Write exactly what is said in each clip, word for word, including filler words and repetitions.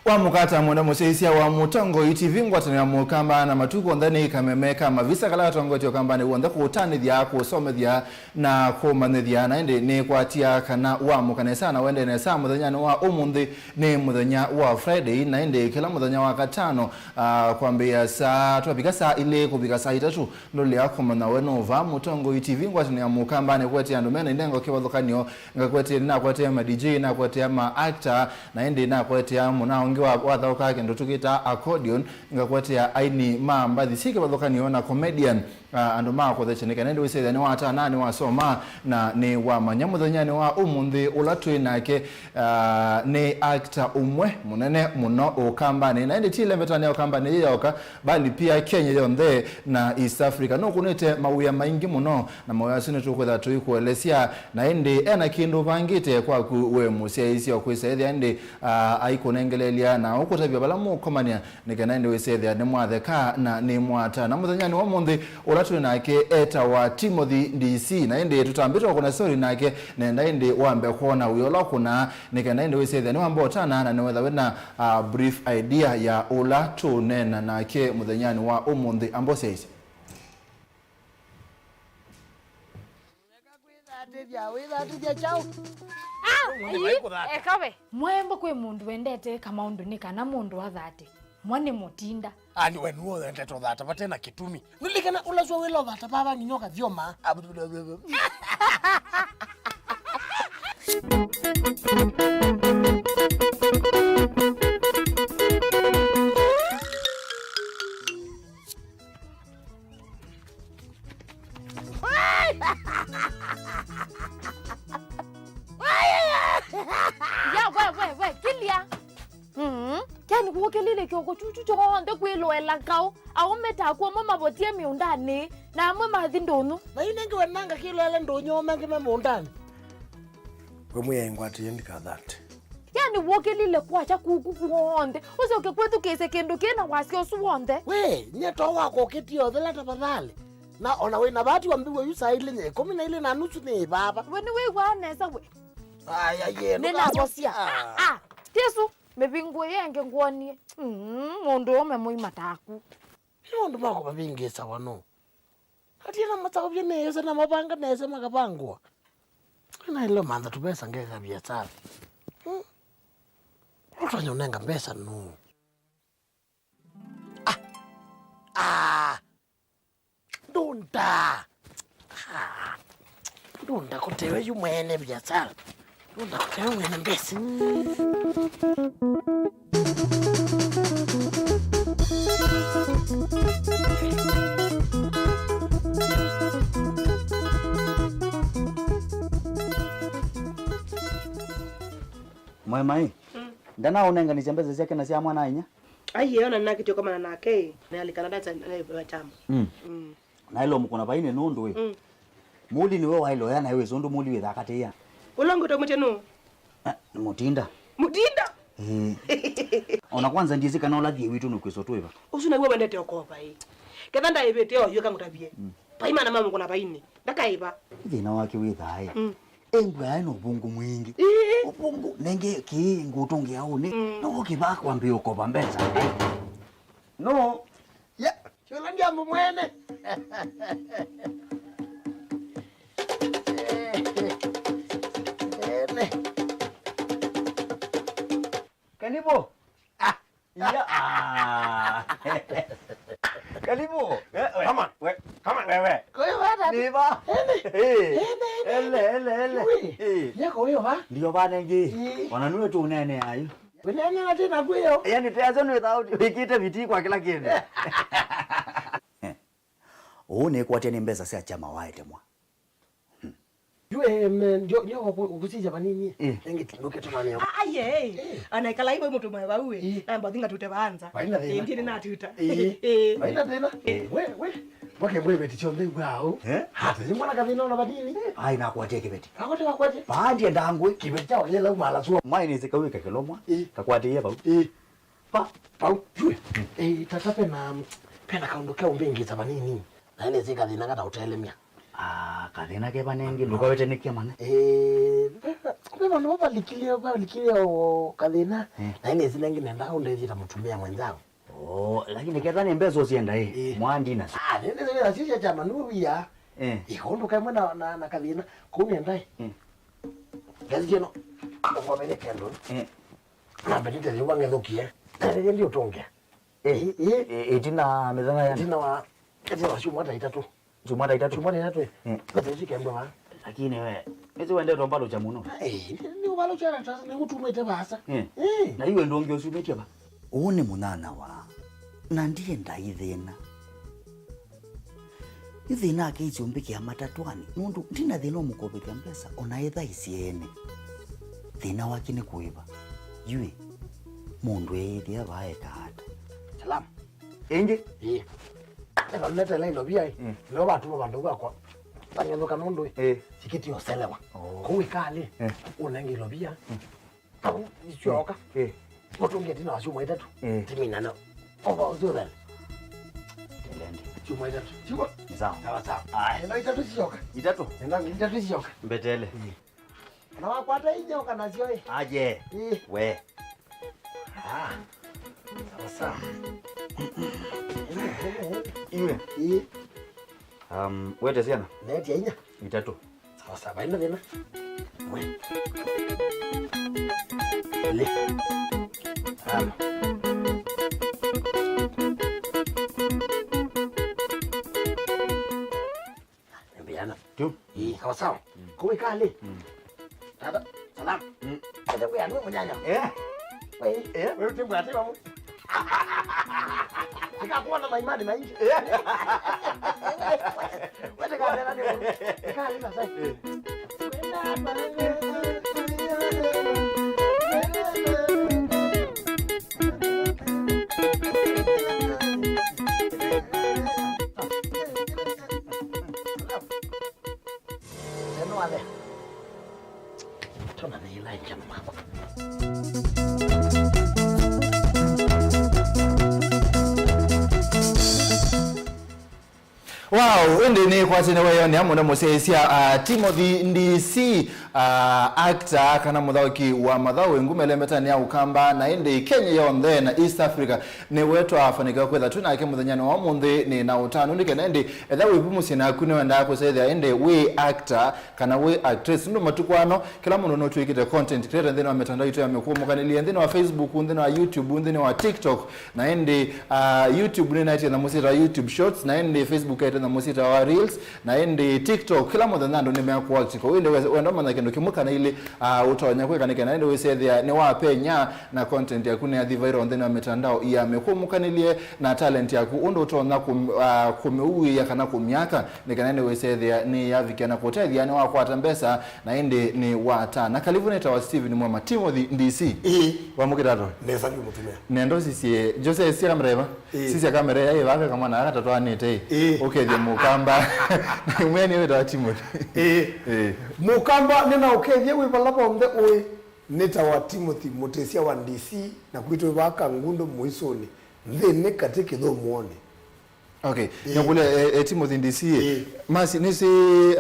Wamũka ata mwendwa mũsyaĩĩsya wa Mũtongoi T V, ngwatanĩo ya Mũkamba, na matukũ onthe nĩ kameme ka mavisa kala katongoetye Ũkambanĩ w'onthe kũũtanĩthya, kũũsomethya, na kũũmanyĩthya. Na ĩndĩ nĩkwatya kana wamũka nesa na wende nesa mũthenyanĩ wa ũmũnthĩ. Nĩ mũthenya wa Friday, na ĩndĩ kĩla mũthenya wa katano, ah, kwambĩĩa saa, twavika saa ilĩ kũvika saa itatũ, ndũlea kũmanya we nũva. Mũtongoi T V, ngwatanĩo ya Mũkamba, nĩkũetea andũ mena inengo kĩvathũkany'o. Ngakũetea, nĩnakũetea ma D J, nakũetea ma actor, na ĩndĩ nakũetea mũna ũngĩ wa, wathaũkaa kĩndũ tũkĩtaa accordion, ngakũetea aini ma mbathi syĩ kĩvathũkany'o na comedian, ah, andũ ma kũthekya nĩ kana ĩndĩ wĩsethĩa nĩwatana, nĩwasoma, na nĩwamanya. Mũthenyanĩ wa ũmũnthĩ ũla twĩ nake, ah, nĩ actor ũmwe mũnene mũno Ũkambanĩ, na ĩndĩ ti ĩlembetanĩ ya Ũkambanĩ yĩ yoka, bali pia Kenya yonthe na East Africa. Nũkũnĩte mawĩa maingĩ mũno, na mawĩa asu nĩtũkwĩtha tũikũelesya, na ĩndĩ ena kĩndũ ũvangĩte kwaku we mũsyaĩĩsya, ũkwĩsa ĩthĩa ĩndĩ, ah, aikũnengeleelya na ũkũtavya vala mũkomania, nĩ kana ĩndĩ wĩsethĩa nĩmwatheka na nĩmwatana. Mũthenyanĩ wa ũmũnthĩ, ũla twĩ nake etawa Timothy D C, na ĩndĩ tũtambĩte ũkũna story nake, nenda ĩndĩ wambe kwona wĩa ũla ũkũnaa, nĩ kana ĩndĩ wĩsethĩa nĩwamba ũtana na nĩwetha wĩna, ah, brief idea ya ũla tũũneena nake mũthenyanĩ wa ũmũnthĩ. Amba ũsyaĩĩsye. Eka kwĩthatĩthya, wĩthatĩthya kyaũ? Ah, ĩĩ, eka we. Mwaemba kwĩ mũndũ wendete ĩka maũndũ nĩ kana mũndũ athate. Mwa nĩ mũtinda. Ani we nuo wendete ũthata vate na kĩtumi. Nũlikana ũlaswa wĩla ũthata vava nginya ũkathyoma. Ya, we, we, we, kilia. Mm. Keni kũkĩlile kĩoko kyuchu kyonthe kwĩloela kaũ. Aũme taku amwe mavotie mĩũndanĩ, na amwe mathi ndũnyũ. Na yu nĩngĩ wenanga kĩloela ndũnyũ mangĩ me mũũndanĩ. We mwĩai ngwatĩe ndikathate. Yani wũkĩlile kwakya kuku kw'onthe, ũsyoke kwĩthukĩĩsya kĩndũ kĩ na wasya ũsu w'onthe. We, nyie too wakwa ũkĩtie othela tafadhali. Na ona wĩ na vati wambĩw'a yu saa ilĩ nye ĩkũmi na ilĩ na nusu nĩ vava. We nĩwĩw'aa nesa we? Aya ye, nĩnavosya. Ah. Ah, ah. Ti ĩsu, mĩvingũ ĩyo ĩngĩ ngwonie. Mm, mũndũ ũme mũima taku. Nĩ maũndũ makwa mavingĩĩsawa nũũ? Atie na maseũvya nesa na mavanga nesa makavangũa. Naĩle mantha tũvesa ngeka viasala. Hmm? Ũtonya ũnenga mbesa nũũ? Ah! Ah! Ndũnda! Ah! Ndũnda kũtewe yu mwene viasala. Ndũnda kũtewe mwene mbesa. Mwema ĩ? Mm. Ndanaũnenganisya mbesa syake na sya mwana-a-inyia? Aiye, ona nakĩtio komana nake ĩ, na alikana data na chama. Mm. Mm. Naĩle ũmũkũna vainĩ nũndũ ĩ. Mm. Mũli nĩwe waĩle ũya naĩ wĩsĩ ũndũ mũli wĩthaa katĩĩa. Ũla ngũtwa mũtye nũ? Ah, nĩ Mũtinda. Mũtinda? Ĩĩ. Ona kwanza ndiĩsĩ kana ũla thiĩ witũ nũkwĩswa twĩva. Ũsu naw'o wendete ũkova ĩ. Ketha ndaĩvĩte oyu eka ngũtavye. Mm. Vai mana mamũkũna vainĩ. Ndakaĩva. Thĩna wake wĩthaa ĩ. Mm. Engwa aĩ na ũvũngũ mwingĩ. Ĩĩ. Ũvũngũ nenge kĩĩ ngũtũngĩa ũnĩ. Mm. Nĩw'o kĩvaa kwambĩĩa ũkova mbesa. No. Ya, kĩla ndiambo mwene. Ene. Karibu. Ah. Ya. Ah. Karibu. Eh, we, kama, we, kama wewe. Kwa hiyo hata ni ba. Ene. Eh. Ene, ene, ele, ele, ele. Ui. Eh. Yako huyo ba? Ndio bana ngi. Eh. Wana nuwe tu unene ayo. Wĩneena tena kwĩyo. Yani teaso nĩ wĩthaa wĩkĩte vitii kwa kĩla kĩndũ. Ũũ nĩkwatya nĩ mbesa sya kyama waete mwa. Yu, em, ndio, ndio kũsisya vanini. Eh. Engĩ tindũke tũmaneo. Aye. Eh. Anaikala ivo mũtũmwe vau ĩ. Eh. Namba thinga tũte vanza. Vaina thĩna. Ĩndĩ nĩ natuta. Eh. Eh. Vaina thĩna. Eh. We, we. Wake mbwe veti syonthe ngwao. Eh? Hata, mwana kathĩna ona vanini. Ai, nakwatia kĩveti. Akote wakwatia. Vaandie ndangwe. Kĩveti kyao kĩla umala suo. Mai nĩ sikawika kĩlomwa. Eh. Kakwatĩie vau. Eh. Pa. Pau. Jue. Eh, tata pena, pena kaũndũ kya ũmbĩngĩsa vanini. Na ene sika thĩna kata ũtelemya. Ah, kathĩna ke vanengi, ndũkawete nĩ kĩmane. Eh, pena, Nĩ vandũ vavalikilye, vavalikilye o kathĩna. Mm. Na ĩnĩ ĩsĩ nengĩ nenda ũndethye ta mũtumĩa mwenzangu. Oh, lakini ketha nĩ mbesa ũsyenda ĩ, ĩ, mwandi nasyo. Ah, nĩ mbesa wĩra sisya chama nĩ wia. Eh. Ĩ, ũndũ kaimwe na, na, na kathĩna. Kũu nenda ĩ. Mm. Ngasi ĩno. Ũkomele kendo. Eh. Na mbetite yũwa ngethũkie. Na rĩrĩa ndi ũtũngĩa. Eh, ĩ, ĩ, ĩ, ĩtina mĩthenya ya ĩtina wa, ĩtina wa syumwa ta itatũ. Syumwa ta itatũ? Syumwa ta itatũ, ĩ. Mm. Mbeca isu ikendwa vaa. Lakini we, nĩsĩ wendete ũmbalũkya mũno. Ĩ, nĩ, nĩ ũmbalũkya na tata, nĩ ũtumĩte vaasa. Mm. Ĩ. Na iwe ndũngĩ ũsumĩtye va? Ũũ nĩ mũnyanyawa, na ndienda ithĩna. Yu thĩna ake isyũmbĩkĩa matatwanĩ, nũndũ ndina thĩna ũmũkovethya mbesa, ona etha isyeene. Thĩna wake nĩ kũĩva. Yu ĩ, mũndũ eĩthĩa vaa eka ata? Salam. Ĩngĩ? Ĩĩ. Eka nete line ovia ĩ. Mm. Nĩo vatuma vandũ vakwa. Vang'ethũka nũndũ ĩ. Ĩĩ. Sikiti oselewa. Oh. Kũu ĩkalĩ. Eh. Ũnenge ilovia. Mm. Au, isyoka. Eh. Ũtũngĩe tina wa syumwa itatũ. Eh. Timinana. Ova ũthuthani. Telendi. Syumwa itatũ. Siko? Ni sawa. Sawa, sawa. Aya. Enda itatũ syoka. Itatũ? Enda itatũ syoka. Mbetele. Eh. Na wakwata inyoka nasyo ĩ. Aje. Eh. We. Ah. Sawa, sawa. Iwe. Eh. Um, wete syana? Netia inya. Itatũ. Sawa sawa, ĩno thĩna. Ĩmwe. Ĩlĩ. Tano. Mbiana. Tu. Ĩĩ, sawa sawa. Mm. Kũu ĩkalĩ. Mm. Tata, salam. Mm. Ete wĩa nĩ mũnyanya. Eh? Wei. Eh? Wei ũtĩ mbwate vamwe. Ndikakuona maimani maingi. Eh? Wete kamera nĩ. Ĩkalĩ sasa. Eh. Tena wale. Tona ni ila njema. Wow, ĩndĩ nĩ kwatene weyonea mũno mũsyaĩĩsya, ah, Timothy Ndisi, ah, actor kana mũthaũki wa mathaũ wĩ nguma ĩlembetanĩ ya Ũkamba na ĩndĩ Kenya yonthe na East Africa. Nĩwe twafanikiwa kwĩtha twĩ nake mũthenyanĩ wa ũmũnthĩ. Nĩ na ũtanu nĩ kana ĩndĩ etha wĩ vu mũsyĩ naku nĩwendaa kũsethĩa ĩndĩ wĩ actor kana wĩ actress. Nũndũ matukũ ano, kĩla mũndũ nũtw'ĩkĩte content creator nthĩnĩ wa mĩtandao itũ ya mĩkũmũkanĩlye, nthĩnĩ wa Facebook, nthĩnĩ wa YouTube, nthĩnĩ wa TikTok. Na ĩndĩ, ah, YouTube nĩnaetie nyamũ syĩtawa YouTube Shorts, na ĩndĩ Facebook aete nyamũ syĩtawa Reels, na ĩndĩ TikTok, kĩla mũthenya andũ nĩmeakũact. Kwoou ĩndĩ we-, wenda ũmanya kĩndũ kĩmwe kana ilĩ, ah, ũtonya kwĩka nĩ kana ĩndĩ wĩsethĩa nĩwapenya na content yaku nĩyathi viral nthĩnĩ wa mĩtandao ya mĩkũmũkanĩlye na talent yaku, ũndũ ũtonya kũm-, ah, kũmĩuĩĩa kana kũmyaka, nĩ kana ĩndĩ wĩsethĩa nĩyavikĩa na kũtethya, nĩwakwata mbesa, na ĩndĩ nĩ wata. Na kalivu nĩtawa Steven Mwema, Timothy Ndisi. Ĩĩ. Wamũkĩta atĩa? Nesa vyũ mũtumĩa. Nenda ũsisye, Jose, sisya kamera ĩva? Ĩĩ. Sisya kamera ĩya ĩvaka kamwana aka tatwanĩte ĩ. Ĩĩ. Ũkethye Mũkamba. Mwene wĩtawa Timothy. Ĩĩ. Ĩĩ. Mũkamba nĩna ũkethye wĩ vala vonthe ũĩ. Nĩtawa Timothy Mũtĩsya wa Ndisi, na kwitũ ĩvaka Ngundo mũisũnĩ. Nthĩnĩ katĩ kĩthũmũonĩ. Okay. Ĩĩ. Nĩkũlya, eh, eh, Timothy Ndisi, eh. Ĩĩ. Masi, nĩsĩ,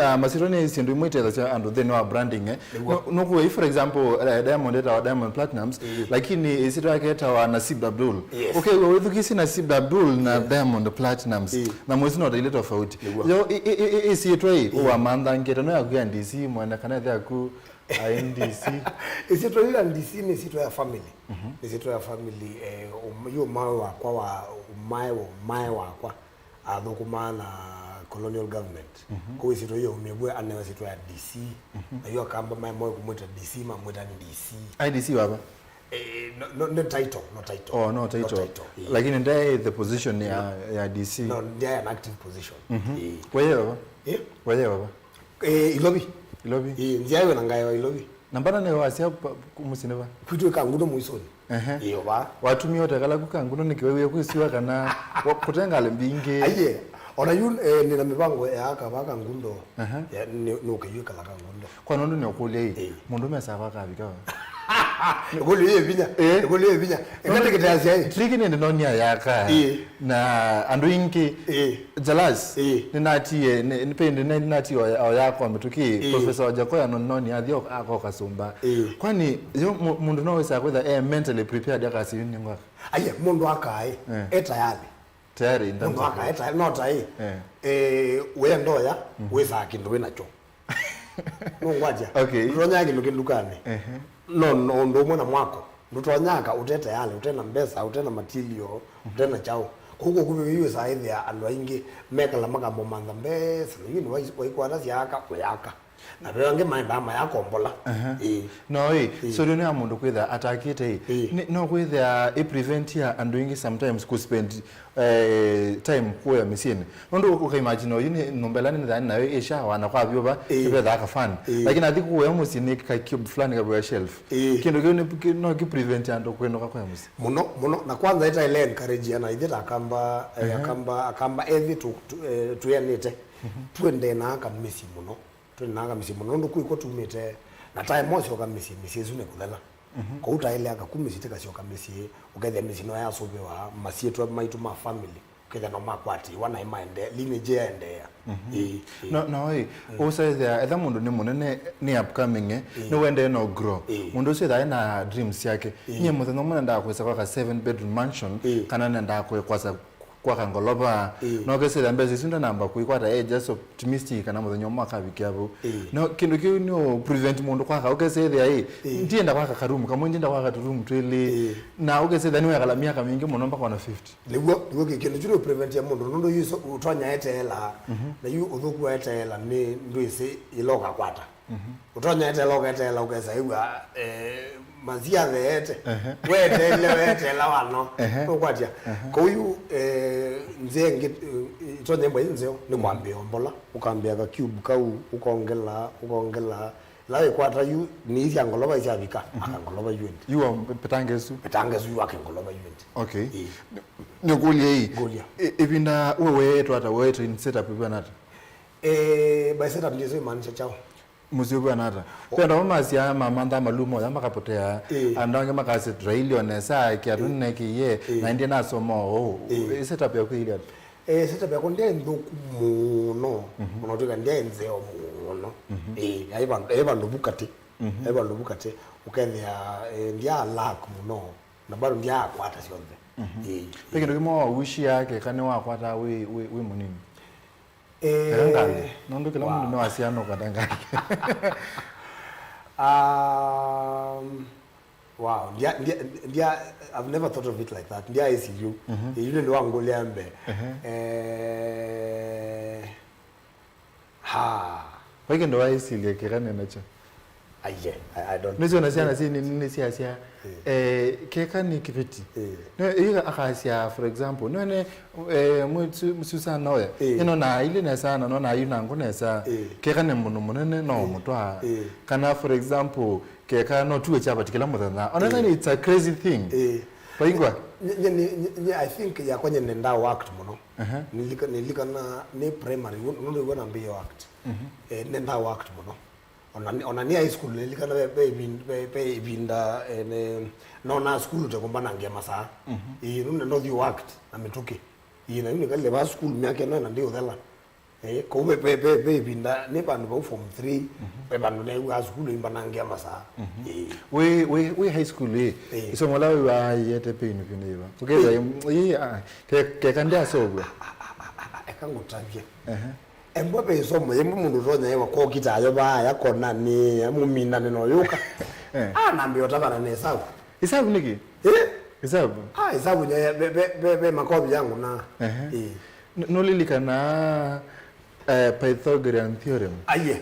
ah, masyĩtwa nĩ syĩndũ imwe itethasya andũ nthĩnĩ wa branding, eh. Nĩguo. Nũ-, nũkuwa, for example, eh, Diamond etawa Diamond Platnumz, ĩĩ, lakini ĩsyĩtwa yake etawa Nasib Abdul. Yes. Okay, we wĩthukĩĩsye Nasib Abdul na, yes, Diamond Platnumz. Ĩĩ. Na mwĩsĩ no ta ilĩ tofauti. Nĩguo. Yo, ĩ, ĩ, ĩsyĩtwa ĩ, ĩĩ, ũwamanthangĩte no yaku ya Ndisi mwene kana ĩthe yaku Aĩ Ndisi. Ĩsyĩtwa yĩu ya Ndisi nĩ ĩsyĩtwa ya family. Mhm. Nĩ ĩsyĩtwa ya family, eh, um-, yu ũmae wakwa wa, ũmae wa ũmae wakwa athũkũmaa na colonial government. Mhm. Kwoou ĩsyĩtwa yĩu yaumie vu anewa ĩsyĩtwa ya Ndisi. Mhm. Na yu Akamba maĩ moĩ kũmwĩta Ndisi, mamwĩta Ndisi. Aĩ Ndisi wava? Eh, no, no, nĩ title, no title. Oh, no title. No title, ĩĩ. Lakini ndaĩ the position ya, ĩĩ, ya Ndisi. No, ndaĩ an active position. Mhm. Ĩĩ. Weye wava? Eh? Weye wava? Eh, Ilovi. Ilovi. Eh, nzĩa ĩwe na ngaĩ wa Ilovi. Na mbana nĩ wasya pa-, ku-, mũsyĩ nĩ va? Kwitũ ĩ Kangundo mũisũnĩ. Ehe. Ĩĩ, va. Watumie ũtekala ku Kangundo nĩkĩ wĩw'e kwĩsiwa kana wa-, kũte ngalĩ mbingĩ? Aiye. Ona yu, eh, nĩna mĩvango ya aka va Kangundo. Ehe. Ya, nĩ, nũke yu ĩkala Kangundo. Kwa nũndũ nĩũkũlya ĩ, ĩĩ, mũndũ mesaa vakavika va? Ah, ĩkũlyo yĩ vinya. Eh. Ĩkũlyo yĩ vinya. Ĩkatĩkĩteasya ĩ. Trick nĩ ndinonia yaka. Ĩĩ. Na andũ ingĩ. Ĩĩ. Jalas. Ĩĩ. Nĩnatie, nĩ, nĩ, pende nĩ, nĩnatie o, o yakwa mĩtũkĩ. Ĩĩ. Professor Wajakoya no, no nĩathi o, akoka sumba. Ĩĩ. Kwani yo mu-, mũndũ no wĩsa kwĩtha e mentally prepared akasi nĩ ngwaka? Aye, mũndũ akaĩ. Eh. E tayari. Tayari, in terms mũndũ of akaĩ tayari, no tai. Eh. Eh, wĩendoya, mhm, wĩsaa kĩndũ wĩ nakyo. Nũngwatya. Okay. Ndũtonyaa kĩndũ kĩ ndukanĩ. Ehe. No, no, ũndũ ũmwe na mwako. Ndũtonyaa ka ũte tayarĩ, ũte na mbesa, ũte na material, ũte na kyaũ. Kwoou kũkuvĩ wĩw'ĩsaa ĩthĩa andũ aingĩ mekala makambomantha mbesa, na yu nĩ wai-, waikwata syaka, ũyaka. Na ve angĩ maendaa mayakombola. Ehe. Ĩĩ. No, ĩ, ĩĩ, solution ya mũndũ kwĩthĩa atakĩte, ĩ, ĩĩ, nĩ, no kwĩthĩa ĩ prevent ya andũ aingĩ sometimes kũspend eh, time kũya mĩsyĩnĩ. Nũndũ ũkaimagine oyu nĩ nyũmba ĩla nĩnĩthaa nĩ nayo ĩ shower na kwa vyũva, ĩĩ, nĩvethaa ka fan. Ĩĩ. Lakini athi kũya mũsyĩ nĩ ka cube fulani kavĩwa shelf. Ĩĩ. Kĩndũ kĩu nĩ, kĩ-, no kĩ prevent andũ kwĩnũka kũya mũsyĩ. Mũno, mũno. Na kwanza ĩtaĩle encourage ana ithe ta akamba, eh, ehe, akamba, akamba ethi tu, tu, eh, twĩanĩte. Mhm. Tuendee na aka mĩsyĩ mũno. Twĩnanga mĩsyĩ mũno nũndũ kwĩkw'o tumĩte, na tae mosyoka mĩsyĩ, mĩsyĩ ĩsu nĩ kũthela. Mhm. Kwoou taĩle aka ku mĩsyĩ tĩkasyoka mĩsyĩ, ũkethĩa mĩsyĩ no yasũvĩwa, masyĩtwa maitũ ma family, ũkethĩa no makwatĩĩwa na ĩmaendea, lineage yaendeea. Mhm. Ĩĩ, ĩĩ. No, no, ĩ, mm, ũsaĩthĩa, etha mũndũ nĩ mũnene, nĩ upcoming, eh, ĩĩ, nĩwendee no grow. Ĩĩ. Mũndũ ũsu ethĩwa ena dreams syake. Ĩĩ. Nyie mũthenya ũmwe nendaa kwĩsa kwaka seven bedroom mansion, ĩĩ, kana nendaa kwĩ-, kwasa kwaka ngolova. Ĩĩ. No ũkesĩthĩa mbesa isu ndanamba kũikwata, eh, just optimistic kana mũthenya ũmwe akavikĩa vau. Ĩĩ. No kĩndũ kĩu nĩ ũ prevent mũndũ kwaka, ũkesĩthĩa, ĩ, ĩĩ, ndienda kwaka karumu kamwe, ndienda kwaka turumu twĩlĩ. Ĩĩ. Na ũkesĩthĩa nĩwekala myaka mingĩ mũno mpaka ona fifty. Nĩw'o, nĩw'o kĩ-, kĩndũ kĩu nĩ ũ prevent mũndũ, nũndũ yu ũtonya eteela, mhm, na yu ũthũku wa eteela nĩ ndwĩsĩ ĩla ũkakwata. Mhm. Ũtonya eteela, ũketeela, ũkesa ĩw'a, eh, masia theete. Ehe. Weteele, weteela wano. Ehe. Nũkwatya. Ehe. Kwoou yu, eh, nzĩa ĩngĩ, eh, itonya ĩmwe ĩ nzeo, nĩ kwambĩa ombola. Ũkambĩa ka cube kau, ũkongela, ũkongela. Ĩla wĩkwata yu, nĩ sya ngolova isyavika, mhm, aka ngolova yu ĩndĩ. Yu wa petanga ĩsu? Petanga ĩsu yu ake ngolova yu ĩndĩ. Okay. Ĩĩ. Nĩ-, nĩkũlya ĩ. Ngũlya. Ĩ-, ĩvinda we weetwa ata, weetwa in setup ĩvana ata? Eh, by setup ndiĩsĩ ĩmaanisha kyaũ. Mũsyĩ ũvw'ana ata? Ve andũ amwe masyaa mamanthaa maluma ũya makapotea, ĩĩ, andũ angĩ makasya tũtailye o nesa, kĩatũ, ĩĩ, nĩnekĩie, ĩĩ, na ĩndĩ nasoma ũũ. Ĩĩ. Ĩ setup yaku ĩilye ata? Eh, setup yakwa ndyaĩ nthũku mũno, mhm, ona ũtwĩka ndyaĩ nzeo mũno. Mhm. Ĩĩ, yaĩ vandũ, yaĩ vandũ vu katĩ. Mhm. Yaĩ vandũ vu katĩ. Ũkethĩa, eh, ndyaa lack mũno, na bado ndyaakwata syonthe. Mhm. Ĩĩ. Ve kĩndũ kĩmwe wawishia keka nĩwakwata wĩ, wĩ, wĩ mũnini? Eh, eka ngalĩ. Nũndũ kĩla, wow, mũndũ nĩwasyaa nũkwata ngalĩ. Um, wow, ndia, ndia, ndia, I've never thought of it like that. Ndia ĩsilyu. Mhm. Ĩyu nĩ wangũlĩa mbee. Ehe. Eh, ha. Vai kĩndũ waĩsilye kĩka nĩ nakyo? Aiye, I, I don't. Nĩsyo na syana syĩ nini nĩsyasya, eh, keka nĩ kĩveti. Eh. No, ĩyo akasya, for example, nĩone, eh, mwĩtu, Susana ũya, eh, ĩno na ailĩ nesa, na nona ayu na ngũ nesa, eh, keka nĩ mũndũ mũnene, no, eh, mũtwaa. Eh. Kana, for example, keka no tuwe chapati kĩla mũthenya. Ona, eh, it's a crazy thing. Eh. Vaingwa? Nye, nye, nye, nye, I think yakwa nye nenda act mũno. Aha. Nilika-, nilikana nĩ primary, nũndũ ĩw'o nambĩĩe act. Mhm. Eh, nenda act mũno. Ona, ona nĩ high school, nĩlikana ve, ve ĩvin-, ve, ve ĩvinda, eh, nĩ, nonaa sukulu tekũmbanangĩa masaa. Mhm. Ĩĩ, nũndũ nenda ũthi act na mĩtũkĩ. Ĩĩ, na yu nĩkalile va sukulu myaka ĩno na ndiũthela. Ĩĩ, kũu ve, ve, ve, ve ĩvinda, nĩ vandũ vau form three, mhm, ve vandũ neew'aa sukulu imbanangĩa masaa. Mhm. Ĩĩ. Wĩ, wĩ, wĩ high school ĩ, ĩĩ, ĩsomo la wĩw'aa ĩete pain ĩvinda yĩva? Ũkethĩa, ĩĩ, ĩĩ, ah, ke-, keka ndyaseũvw'a. Ah, ah, ah, ah, ah, eka ngũtavye. Ehe. Embwa ve ĩsomo yĩmwe mũndũ ũtonya ĩwa kokita ayo vaaya konanĩ, mũminane no yũka. Eh. Ah, nambĩa ũtavana na ĩsavu. Ĩsavu nĩkĩ? Eh? Ĩsavu? Ah, ĩsavu nye, ve, ve, ve, ve makovi yangu na. Ehe. Eh. N-, nũlilikana, eh, Pythagorean theorem? Aiye.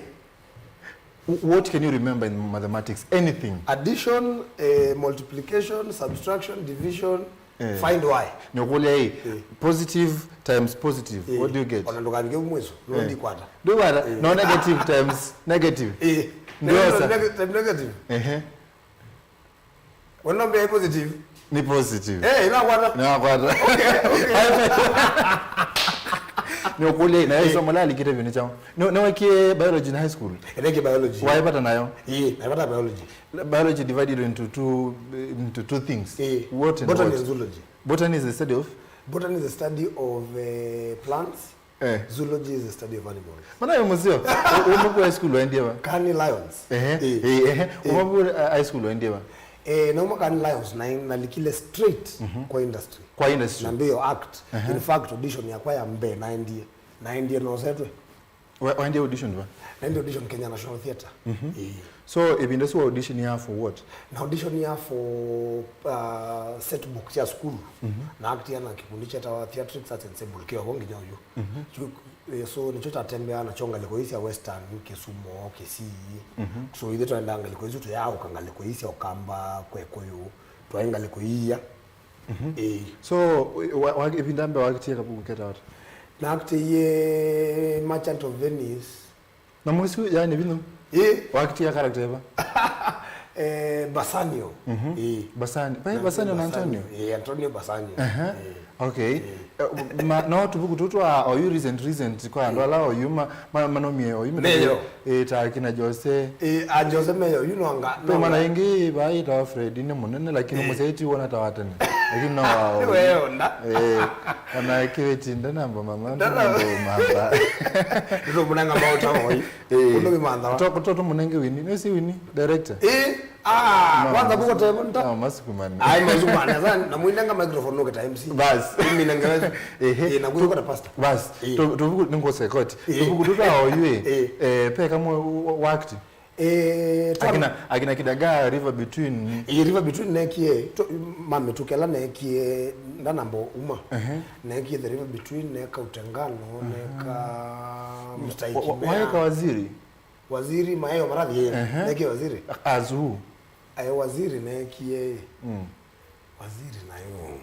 W-, what can you remember in mathematics? Anything? Addition, eh, multiplication, subtraction, division, eh, find y. Nĩũkũlya ĩ, eh, positive times positive, eh, what do you get? Ona ndũkavike mwiso, no, eh, ndikwata. Ndũkwata? Eh. No, negative times negative. Eh. Ndiosa. Negative times negative. Ehe. Wena mbia positive? Ni positive. Eh, inakwata? Inakwata. Okay, okay. Nĩũkũlya, nayo ĩsomo lalikĩte vyũ nĩ kyaũ? Nĩ- nĩwekie biology in high school? Nĩnekie biology. Waĩvata nayo? Ĩĩ, naĩvata biology. Biology divided into two, into two things. Ĩĩ. What and botany what? And zoology. Botany is the study of? Botany is the study of uh, plants. Eh. Zoology is the study of animals. Mana yo museo. Umekuwa high school waendie ba? Kani Lions. Ehe. Ĩĩ. Ehe. Umekuwa high school waendie ba? Eh, nauma Kani Lions na nalikile straight kwa industry. Kwa industry. Na mbio act. Ehe. In fact, audition yakwa ya mbee naendie. Naendie nosetwe. Wa- waendie audition ba? Naendie audition Kenya National Theatre. Ĩĩ. So ĩvinda ĩsu wa audition ya for what? Na audition ya for uh, set book sya sukulu. Na actia na kikundi kyetawa Theatrics Arts Ensemble kĩoko nginya ũyu. Kyu- eh, so nĩkyo tatembeaa nakyo ngalĩko ii sya Western, Kisumu, Kisii. So ithe twaendaa ngalĩko isu tũyaaũka ngalĩko ii sya Ũkamba, kwa Ĩkũyũ, twaĩ ngalĩko iia. Ĩĩ. So wa- wa- ĩvinda mbee wakitie kavuku keta ata? Nakitiie Merchant of Venice. Na mwisi yani vino? Ĩĩ. Wakitia character eva? Eh, Bassanio. Ĩĩ. Basani. Pai Bassanio na Antonio. Ĩĩ, Antonio Bassanio. Aha. Ĩĩ. Okay. Eh, ma- no tuvuku tu twa oyu recent recent kwa andũ ala oyu ma- ma- manomie oyu. Meyo. Eh, ta kina Jose. Eh, a Jose Meyo, you know anga. Pe mwana ingi ba ita Fred ni munene lakini museti wona ta watene. Lakini no wa oyu. Wewe onda. Eh, kana kiveti ndana mama mama. Ndana. Mamba. Ndio munanga mauta oyu. Eh. Undo mantha. Toto munenge wini. Nesi wini director. Eh. Ah, kwanza kuko te nta. No, masukumani. Ai masukumani. Sasa na muinanga microphone no keta M C. Bas. Mimi nanga. Ehe. Eh, na kuko ta pastor. Bas. Eh. Tuvuku ningose koti. Eh. Tuvuku tuta oyue. Eh. Eh, pe kamwe wakti. Eh, twana- akina akina Kidagaa River Between. Eh, River Between nekie. Mami tukela nekie ndanambo uma. Ehe. Nekie the River Between neka Utengano neka Mstahiki Meya. Waeka waziri. Waziri maeo marathi. Ehe. Nekie waziri. As who? Ae waziri nekie. Mm. Waziri nayo.